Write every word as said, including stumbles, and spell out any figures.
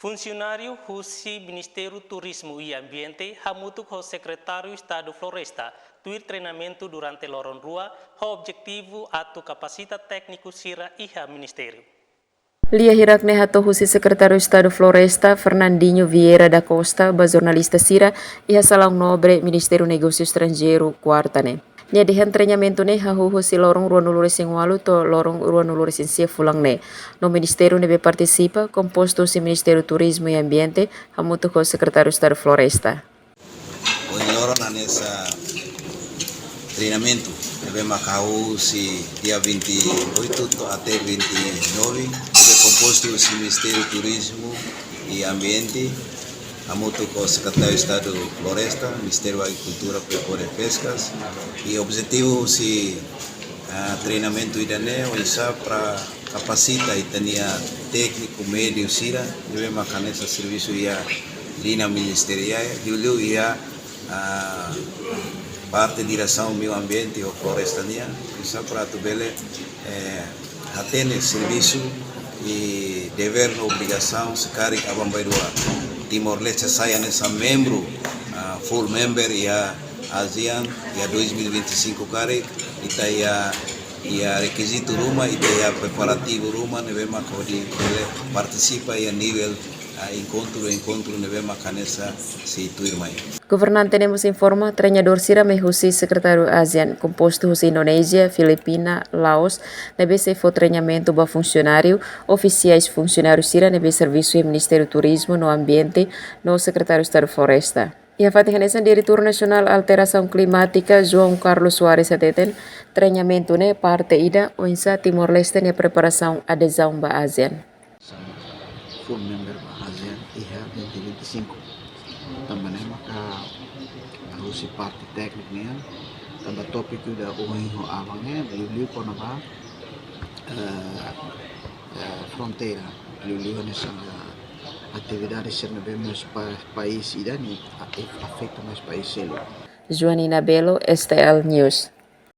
Funsionáriu husi Ministériu Turizmu i Ambiente hamutuk ho Sekretáriu Estadu Floresta tuir treinamentu durante loron rua, ho objetivu atu kapasita tékniku sira iha ministériu. Lia hirak ne'e hato'o husi Sekretáriu Estadu Floresta, Fernandinho Vieira da Costa, ba jornalista sira iha Salaun Nobre, Ministériu Negósiu Estranjeiru, kuarta ne'e. Nia dehan treinamentu ne'e hahú husi loron ruanulu-resin-ualu to'o loron ruanulu-resin-sia fulan ne'e. No ministériu ne'ebé partisipa kompostu husi Ministériu Turizmu i Ambiente, hamutuk ho Sekretáriu Estadu Floresta. Ohin loron hanesan treinamentu ne'ebé mak hahú husi dia vinte e oito to'o até vinte e nove, ne'ebé kompostu husi Ministériu Turizmu i Ambiente, hamutuk ho Sekretáriu Estadu Floresta, Ministériu Agrikultura, Pekuária i Peskas. I objetivu husi, ah, treinamentu ida-ne'e oinsá para kapasita ita-nia tékniku médiu sira ne'ebé mak hanesan servisu iha liña ministeriál, liuliu iha, ah, parte Diresaun Meiu Ambiente ho Floresta nian, oinsá para atu bele, eh, hatene servisu i devér no obrigasaun se karik aban-bainrua Timor-Leste sai hanesan membru, ah, full member iha ASEAN iha dois mil e vinte e cinco karik, ita iha, iha rekizitu ruma, ita iha preparativu ruma ne'ebé mak hodi bele partisipa iha nivel, ah, enkontru, enkontru ne'ebé mak hanesan sei tuirmai. Governante ne'e mós informa, treinadór sira mai husi sekretáriu ASEAN, kompostu husi Indonézia, Filipina, Laos, ne'ebé sei fó treinamentu ba funsionáriu, ofisiais funsionáriu sira ne'ebé servisu iha Ministériu Turizmu no Ambiente, no Sekretáriu Estadu Floresta. Iha fatin hanesan, Diretór Nasionál Alterasaun Klimátika, João Carlos Soares hateten, treinamentu ne'e parte ida oinsá Timor-Leste nia preparasaun adezaun ba ASEAN. Full member ba ASEAN iha dois mil e vinte e cinco. Tanba ne'e maka husi parte tékniku nian, tanba tópiku ida ohin ho aban ne'e, liuliu kona-ba, eh, eh, fronteira, liuliu hanesan, eh, atividade sira ne'ebé mós pa-, país ida-ne'e a-, afeta mós país seluk. Joanina Belo, STL News.